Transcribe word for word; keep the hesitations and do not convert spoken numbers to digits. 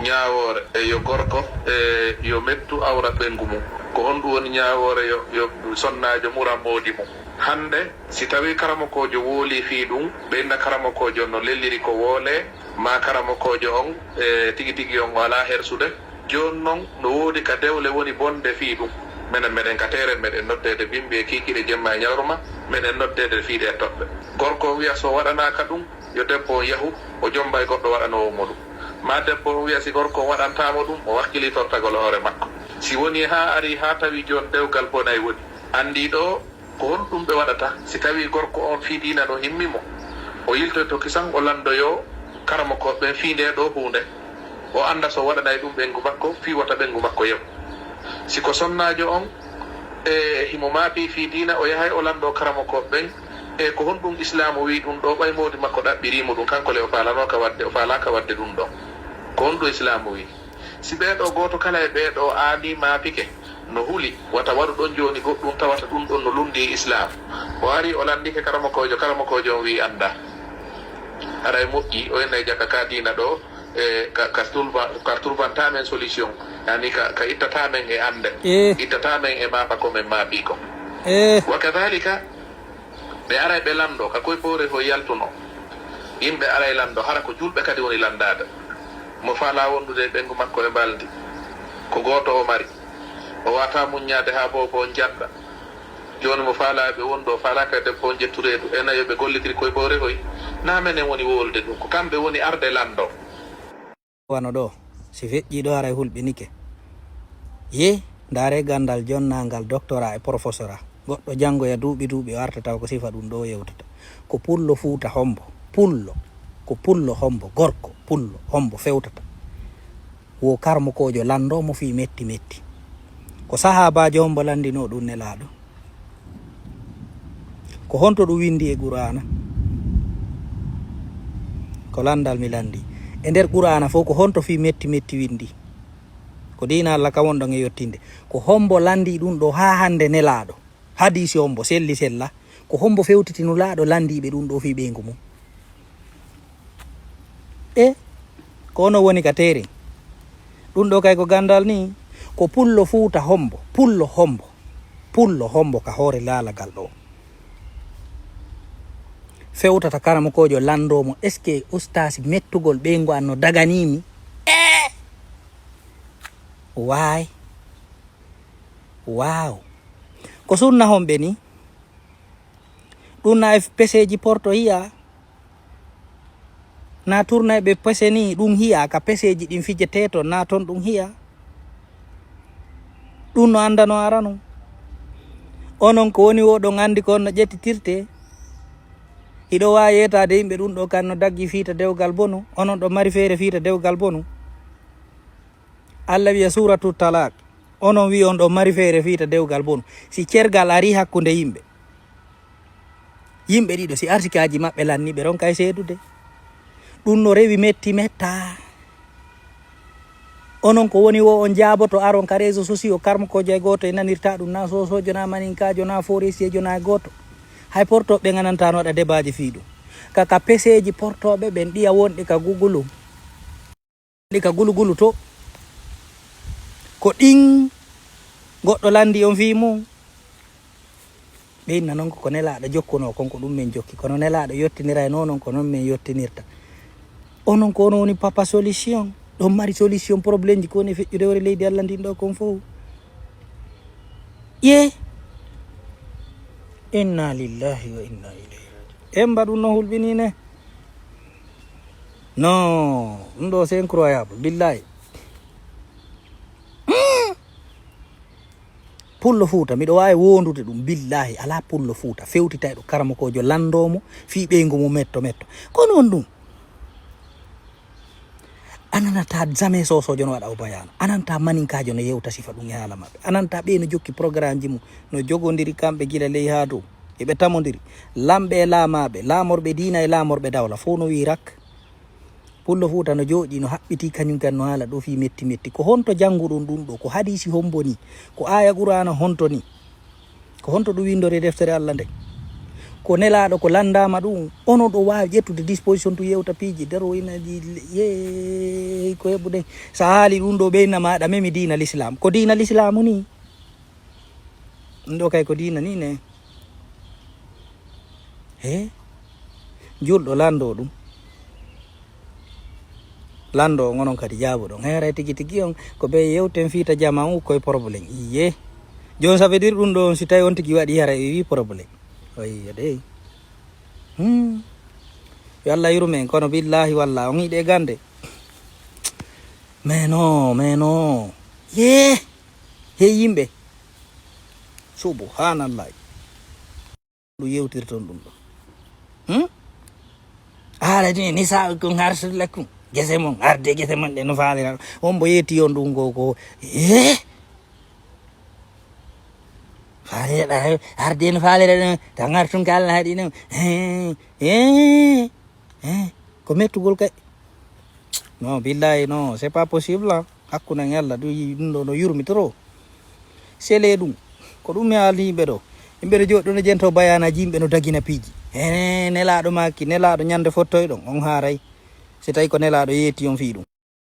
Ñaawoore, e yo gorko, e yo mettu awra ɓeyngu mum. Ko honɗum woni ñaawoore? Yo, yo sonnaajo muran moodi mum. Hannde, si tawii karamokoojo woolii fii ɗum, ɓe inna karamokoojo no lelliri ko woolee, maa karamokoojo on, e tigi tigi on o alaa hersude. Jooni non, no woodi ka dewle woni bonde fii ɗum. Menen, meɗen ka teeren, meɗen noddeede bimbi e kiikiiɗe jemma e ñalorma, meɗen noddeede fii ɗee toɓɓe. Gorko on wi'a so waɗanaaka ɗum, yo debbo on yahu, o jomba e goɗɗo waɗanoowo mo ɗum. Maa debbo on wi'a si gorko on waɗantaa mo ɗum, o wakkilii tortagol hoore makko. Si wonii haa arii haa tawii jooni dewgal bonay woni, anndii ɗoo ko honɗum ɓe waɗata si tawii gorko on fii diina no himmi mo? O yiltoyto kisan, o lanndoyoo karamokooɓe ɓen fii ndee ɗoo huunde. O annda so waɗanay ɗum ɓeyngu makko, fii wota ɓeyngu makko yaw. Si ko sonnaajo on, e himo maapii fii diina, o yahay o lanndoo karamokooɓe ɓen, e ko honɗum Islaamu wi'i ɗum ɗoo, ɓay moodi makko ɗaɓɓirii mo ɗum, kanko le o faalanooka waɗde, o faalaaka waɗde ɗum ɗon. Ko honɗum Islaamu wi'i? Si ɓee ɗoo gooto kala e ɓee ɗoo aanii maapike, no huli, wata waɗu ɗon jooni goɗɗum tawata ɗum ɗon no lunndii Islaam. O arii o lanndike karamokoojo, karamokoojo on wi'i anndaa. Aray moƴƴi, o inna e jaka ka diina ɗoo, e ka, ka tulva-, ka tulvantaa men solution, yani ka, ka ittataa men e annde, Eh. ittataa men e maafa ko men maapii kon. Eh. Wa kadhalika, ɓe aray ɓe lanndoo, ka koy poore ho yaltunoo. Yimɓe aray lanndoo, hara ko julɓe kadi woni lanndaade. Mo faalaa wondude e ɓeyngu makko e mbalndi, ko gooto o mari. O waawataa muññaade haa boobo on jannda. Jooni mo faalaa ɓe wondu, o faalaaka e debbo on jettureedu. E nayo ɓe gollitiri koy poore hoy. Naa menen woni wowlude ɗum, ko kamɓe woni arde lanndoo. Wano ɗoo, si feƴƴii ɗoo haray hulɓinike. Yee, ndaaree ganndal jonnangal doctorat e professorat. Goɗɗo janngoya duuɓi duuɓi o arta tawa ko sifa ɗum ɗoo yewtata. Ko pullo Fuuta Hombo, pullo, ko pullo Hombo, gorko, pullo Hombo fewtata. Wo karmokoojo lanndoo mo fii metti metti. Ko sahaabaajo Hombo lanndinoo ɗum Nelaaɗo? Ko honto ɗum winndi e Qur'aana? Ko lanndal mi lanndii. E nder Qur'aana fof, ko honto fii metti metti winndi? Ko diina Alla ka wonɗon e yottinde. Ko hombo lanndii ɗum ɗoo haa hannde Nelaaɗo? Hadiisi hombo selli sella? Ko hombo fewtiti Nulaaɗo lanndiiɓe ɗum ɗoo fii ɓeyngu mum? E ko onon woni ka teerin. Ɗum ɗoo kay ko ganndal nii. Ko pullo Fuuta Hombo, pullo Hombo, pullo Hombo ka hoore laalagal ɗoo. Fewtata karamokoojo lanndoo mo, est-ce que ustaas mettugol ɓeyngu an no daganii mi? E waay. Waaw. Ko sunna homɓe nii? Ɗum na e peseeji porto hiya. Na tourna e ɓe pese nii, ɗum hiya ka peseeji ɗin fijetee ton, na ton ɗum hiya. Ɗum no anndanoo arano. Onon ko woni wo ɗon anndi ko on no ƴettitirtee. Hiɗo waawi yeetaade yimɓe ɗum ɗoo kan no daggi fiita dewgal bonu, onon ɗo mari feere fiita dewgal bonu. Alla wiya Suuratu Talaq, onon wi'i on ɗo mari feere fiita dewgal bonu. Si cergal arii hakkunde yimɓe, yimɓe ɗiɗo, si arsikaaji maɓɓe lannii, ɓe ronkay seedude. Ɗum no rewi metti metta. Onon ko woni wo on jaaboto aron ka réseaux sociaux, karmokoojo e gooto e nanirta ɗum, na soosoojo, na maninkaajo, na forestier jo, na gooto. Hay porto ɓe ngananta no waɗa debaaji fii ɗum. Ka, ka peseeji portooɓe ɓen ɗiya wonɗi ka Google. Ɗi ka gulugulu to. Ko ɗin goɗɗo lanndi on fii mum. Ɓe inna non ko, ko Nelaaɗo jokkunoo kon, ko ɗum men jokki. Kono Nelaaɗo yottinira e non, non ko non men yottinirta. Onon ko onon woni papa solution. Ɗon mari solution problème ji ko woni e feƴƴude hoore leydi Alla ndin ɗo kon fof. Ye. Inna lillahi wa inna ilayhi raji'un. En mbaɗu no hulɓinii ne. Non, ɗum ɗo c'est incroyable, billahi. Hmm. Pullo Fuuta, miɗo waawi wondude ɗum, billahi, alaa pullo Fuuta fewtitayɗo karamokoojo lanndoo mo fii ɓeyngu mo metto metto. Kono on ɗum, a nanata jamais soosoojo no waɗa o bayaana, a nanata maninkaajo no yewta sifa ɗum e haala maɓɓe, a nanata ɓe no jokki programmeji mum, no jogondiri kamɓe gila ley haa dow, eɓe tamondiri, lamɓe e laamaaɓe, laamorɓe diina e laamorɓe dawla, fof no wi'i rak. Pullo Fuuta no jooɗii, no haɓɓitii, kañum kan no haala ɗo fii metti metti. Ko honto jannguɗon ɗum ɗo? Ko hadiisi hombo ni? Ko aaya Qur'aana honto ni? Ko honto ɗum winndori e deftere Alla nden? Ko nelaaɗo ko lanndaama ɗum, onon ɗo waawi ƴettude disposition to yewta piiji, daro ina ɗi, yeey, ko heɓude. So a haali ɗum ɗo, ɓe inna maaɗa, memi diina l'islam. Ko diina l'islam ni? Ɗum ɗo kay ko diina ni ne? He? Julɗo lanndo ɗum. Lanndo on, onon kadi jaaboɗon. Heeray tigi tigi on, ko ɓe yewten fiita jama on, koye problème. Iye. Jooni, ça veut dire ɗum ɗo on, si tawi on tigi waɗi hara e wi problème. Oyi, yo dey. Hmm. Yo Allah yurme en, kono billahi walla on yiɗe gande. Mais non, mais non. Ye. He yimɓe. Subhanallah. Ɗum yewtirton ɗum ɗo. Hmm? Haala ni, ni sa ko ngartir lakkun. Gese mon, arde gese mon ɗe no faalira. On mbo yetti on ɗum ko, ko, eh? Faalira ɗa, arde no faalira ɗum. Ta ngartun ka Allah haɗi ɗum. Eh, eh, eh. Ko mettugol kay. Non, billahi, non, c'est pas possible, hein. Hakkunde en Allah, ɗum yi-, ɗum ɗo no yurmi trop. Sele ɗum. Ko ɗum mi haali yimɓe ɗo. Yimɓe ɗo jooɗi ɗo no jento bayanaji, yimɓe no dagina piiji. He, nelaaɗo maaki, nelaaɗo ñande fottoyɗon, on haaray. Si tawi ko nelaaɗo yetti on fii ɗum.